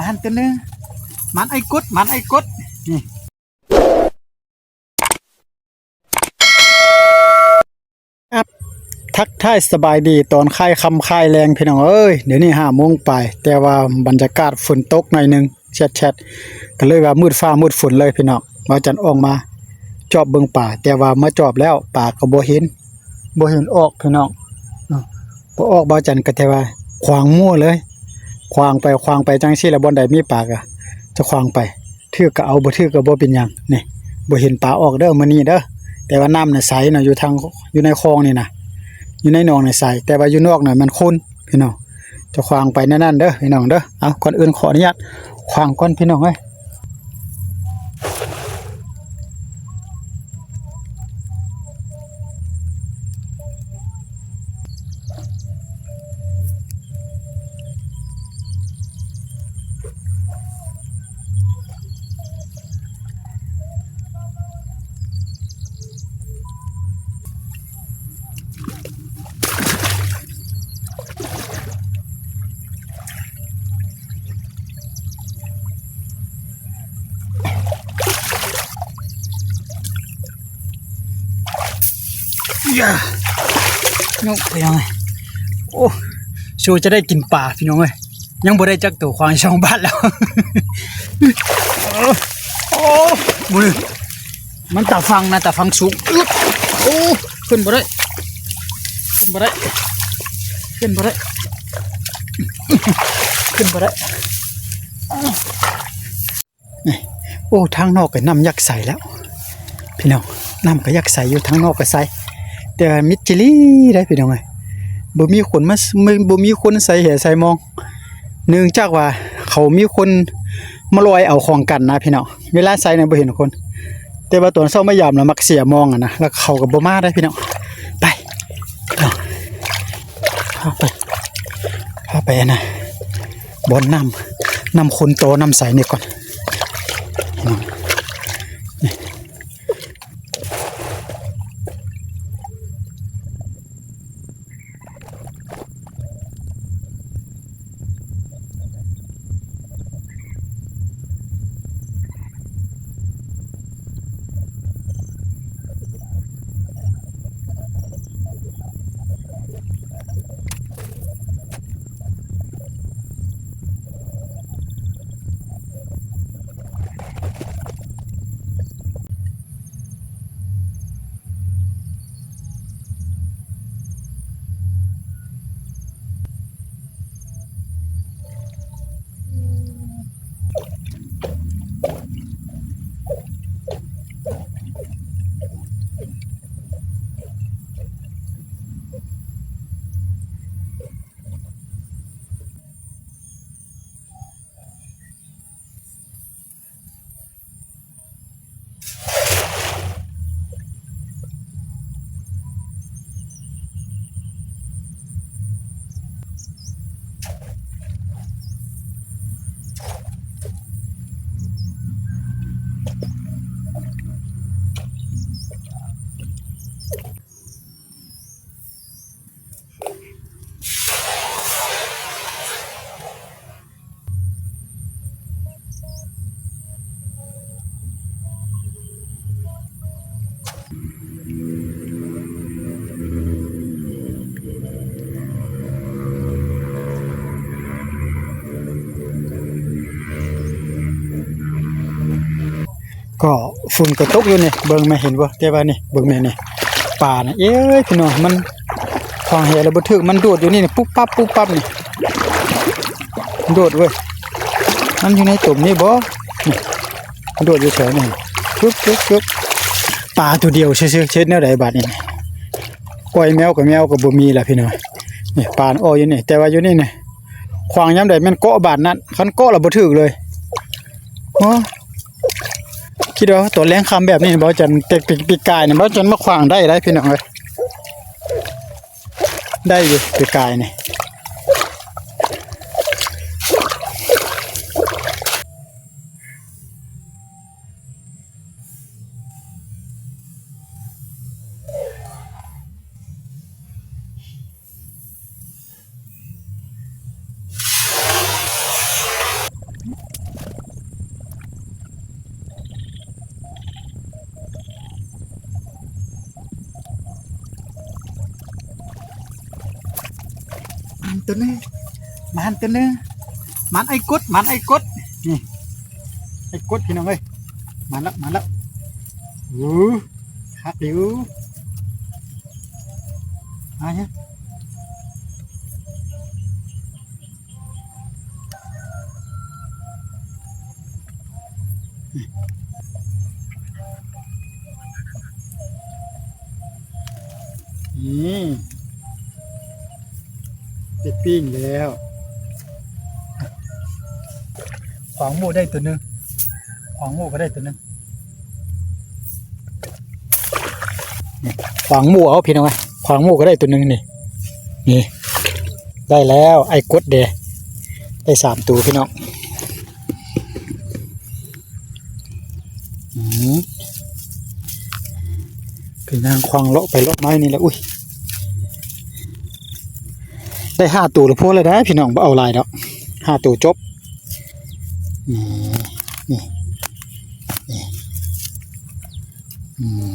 ອັນຕົວໜຶ່ງ ມັນໄອ້ກົດ ມັນໄອ້ກົດ ນີ້ ອັບ ທັກທາຍສະບາຍດີຕອນຄ້າຍຄ່ຳຄ້າຍແລງພີ່ນ້ອງເອີຍ. ດຽວນີ້ຫ້າໂມງປາຍ ແຕ່ວ່າບັນຍາກາດຝົນຕົກໜ້ອຍໜຶ່ງ ແຊດໆ ກໍເລີຍວ່າມືດຟ້າມືດຝົນເລີຍພີ່ນ້ອງ. ບ່າວຈັນອອກມາຈອບເບິ່ງປາ ແຕ່ວ່າມາຈອບແລ້ວປາກໍບໍ່ເຫັນ ບໍ່ເຫັນອອກພີ່ນ້ອງ. ເອີ ບໍ່ອອກ ບ່າວຈັນກໍແຕ່ວ່າຂວາງມົ້ວເລີຍ ຂວາງໄປຂວາງໄປຈັ່ງຊີ້ແຫຼະ ບ່ອນໃດມີປາກໍຈະຂວາງໄປ ຖືກກໍເອົາ ບໍ່ຖືກກໍບໍ່ເປັນຫຍັງ. ນີ້ ບໍ່ເຫັນປາອອກເດີມື້ນີ້ເດີ ແຕ່ວ່ານ້ຳນະໃສເນາະ ຢູ່ທາງ ຢູ່ໃນຄອງນີ້ນະ ຢູ່ໃນໜອງນະໃສ ແຕ່ວ່າຢູ່ນອກນະມັນຂຸ່ນພີ່ນ້ອງ. ຈະຂວາງໄປແນວນັ້ນເດີພີ່ນ້ອງເດີ. ເອົາ ກ່ອນອື່ນຂໍອະນຸຍາດຂວາງກ່ອນພີ່ນ້ອງເອີຍ. ຢ່າ ຍົກໄປ ພີ່ນ້ອງເອີຍ. ໂອ້ ສູ້ຈະໄດ້ກິນປາພີ່ນ້ອງເອີຍ ຍັງບໍ່ໄດ້ຈັກໂຕ ຂວາງສອງບາດແລ້ວ. ໂອ້ ບໍ່ໄດ້ ມັນຕາຝັ່ງນະ ຕາຝັ່ງສູງ. ອຶບ ໂອ້ ຂຶ້ນບໍ່ໄດ້ ຂຶ້ນບໍ່ໄດ້ ຂຶ້ນບໍ່ໄດ້ ຂຶ້ນບໍ່ໄດ້. ນີ້ ໂອ້ ທາງນອກກໍນ້ຳຢາກໃສແລ້ວພີ່ນ້ອງ ນ້ຳກໍຢາກໃສຢູ່ ທາງນອກກໍໃສ ແຕ່ວ່າມິດຈີ່ຫຼີໄດ໋ພີ່ນ້ອງເອີຍ. ບໍ່ມີຄົນມາ ບໍ່ມີຄົນໃສ່ແຫໃສ່ມອງ ເນື່ອງຈາກວ່າເຂົາມີຄົນມາລອຍເອົາຂອງກັນນະພີ່ນ້ອງ. ເວລາໃສ່ນະບໍ່ເຫັນຄົນ ແຕ່ວ່າຕອນເຊົ້າມາຢາມລະມັກເສຍມອງຫັ້ນນະ ລະເຂົາກໍບໍ່ມາໄດ໋ພີ່ນ້ອງ. ໄປ ພາໄປ ພາໄປອັນນະ ບ່ອນນ້ຳ ນ້ຳຂຸ່ນຕໍ່ນ້ຳໃສນີ້ກ່ອນ. ກໍຝົນກໍຕົກຢູ່ນີ້ ເບິ່ງແມ່ເຫັນບໍ່? ແຕ່ວ່ານີ້ ເບິ່ງແມ່ນີ້ ປານະ ເອີຍ ພີ່ນ້ອງ ມັນຂວາງແຫແລ້ວບໍ່ຖືກ ມັນໂດດຢູ່ນີ້ ປຸບປັບ ປຸບປັບນີ້ ໂດດເວີຍ ມັນຢູ່ໃນຕົມນີ້ບໍ່? ນີ້ ໂດດຢູ່ແຖວນີ້ ຈຸບ ຈຸບ ຈຸບ ປາຕົວດຽວຊື່ໆ ເຮັດແນວໃດບາດນີ້? ກ່ອຍແມວກໍແມວກໍບໍ່ມີລະ ພີ່ນ້ອງ. ນີ້ ປານອອກຢູ່ນີ້ ແຕ່ວ່າຢູ່ນີ້ນີ້ ຂວາງຍາມໃດແມ່ນເກາະບາດນັ້ນ ຄັນເກາະລະບໍ່ຖືກເລີຍ. ໂອ້ ຄິດວ່າຕອນແລງຄ່ຳແບບນີ້ ບ່າວຈັນ ແຕ່ປີ ປີກາຍນີ້ ບ່າວຈັນມາຂວາງໄດ້ໄດ໋ ພີ່ນ້ອງເອີຍ ໄດ້ຢູ່ ປີກາຍນີ້. ໂ ຕົວໜຶ່ງ ມານຕົວໜຶ່ງ ມານໄອ້ກົດ ມານໄອ້ກົດ ນີ້ ໄອ້ກົດ ພີ່ນ້ອງເອີຍ ມາແລ້ວ ມາແລ້ວ ໂອ້ ຄັກຢູ່ ມາເນາະ. ນີ້ ໄດ້ປີ້ງແລ້ວ ຂວາງໝູ່ໄດ້ຕົວໜຶ່ງ ຂວາງໝູ່ກໍໄດ້ຕົວໜຶ່ງ ນີ້ ຂວາງໝູ່ເອົາ ພີ່ນ້ອງເອີຍ ຂວາງໝູ່ກໍໄດ້ຕົວໜຶ່ງນີ້ ນີ້ ໄດ້ແລ້ວ ໄອ້ກົດເດ້ ໄດ້ສາມໂຕ ພີ່ນ້ອງ. ອືມ ຄືນາງຄວັງເລາະໄປເລາະມານີ້ແຫຼະ ອຸ້ຍ ໄດ້ຫ້າໂຕລະພໍລະໄດ໋ພີ່ນ້ອງ ບໍ່ເອົາຫຼາຍດອກ ຫ້າໂຕຈົບ ນີ້ ນີ້ ນີ້ ອືມ.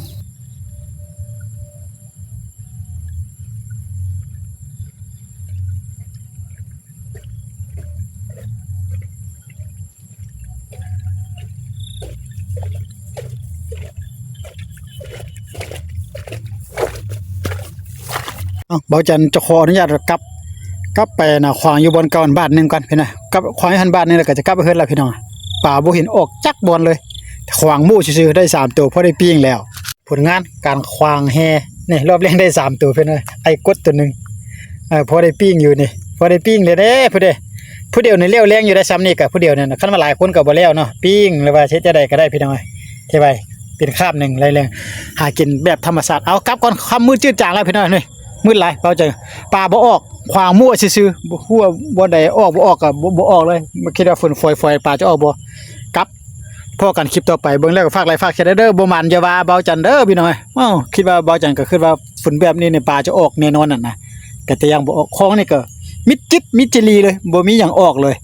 ເອົ້າ ບ່າວຈັນຈະຂໍອະນຸຍາດກັບ ກັບໄປນະ ຂວາງຢູ່ບ່ອນເກົ່າຫັ້ນບາດໜຶ່ງກ່ອນ ພີ່ນ້ອງ ກັບຂວາງຢູ່ຫັ້ນບາດໜຶ່ງ ແລ້ວກໍຈະກັບໄປເຮືອນແລ້ວ ພີ່ນ້ອງ ປາບໍ່ເຫັນອອກຈັກບ່ອນເລີຍ ຂວາງໝູ່ຊື່ໆ ໄດ້ສາມໂຕ ພໍໄດ້ປີ້ງແລ້ວ. ຜົນງານການຂວາງແຮ່ນີ້ ລອບແລງໄດ້ສາມໂຕ ເພິ່ນວ່າ ໄອ້ກົດໂຕໜຶ່ງ ເອີ ພໍໄດ້ປີ້ງຢູ່ນີ້ ພໍໄດ້ປີ້ງແລ້ວເດ້ ຜູ້ເດ້ ຜູ້ດຽວນີ້ແລ້ວແລງຢູ່ໄດ໋ ຊ່ຳນີ້ກະຜູ້ດຽວນີ້ນະ ຄັນວ່າຫຼາຍຄົນກະບໍ່ແລ້ວເນາະ ປີ້ງ ຫຼືວ່າເຮັດຈັ່ງໃດກະໄດ້ ພີ່ນ້ອງເອີຍ ເຮັດໄວ້ເປັນຄາບໜຶ່ງ ແລ້ວ ຫາກິນແບບທຳມະຊາດ. ເອົາ ກັບກ່ອນ ຄ່ຳມືດຈືດຈາງແລ້ວ ພີ່ນ້ອງເອີຍ ມືດຫຼາຍ ເບົາໃຈ ປາບໍ່ອອກ ຂວາງມົ້ວຊື່ໆ ບໍ່ຮູ້ວ່າບ່ອນໃດອອກ ບໍ່ອອກກະບໍ່ ບໍ່ອອກເລີຍ ຄິດວ່າຝົນຝອຍໆ ປາຈະອອກບໍ່ ກັບ ພໍ້ກັນຄລິບຕໍ່ໄປ ເບິ່ງແລ້ວກໍຝາກໄລຄ໌ຝາກແຊເດີ ບໍ່ໝານຢ່າວ່າເບົາຈັນເດີ ພີ່ນ້ອງເອີຍ. ອ້າວ ຄິດວ່າເບົາຈັນກໍຄິດວ່າຝົນແບບນີ້ນີ້ປາຈະອອກແນ່ນອນຫັ້ນນະ ກໍແຕ່ຍັງບໍ່ອອກ ຂອງນີ້ກໍມິດຈິບມິດຈິລີເລີຍ ບໍ່ມີຫຍັງອອກເລີຍ.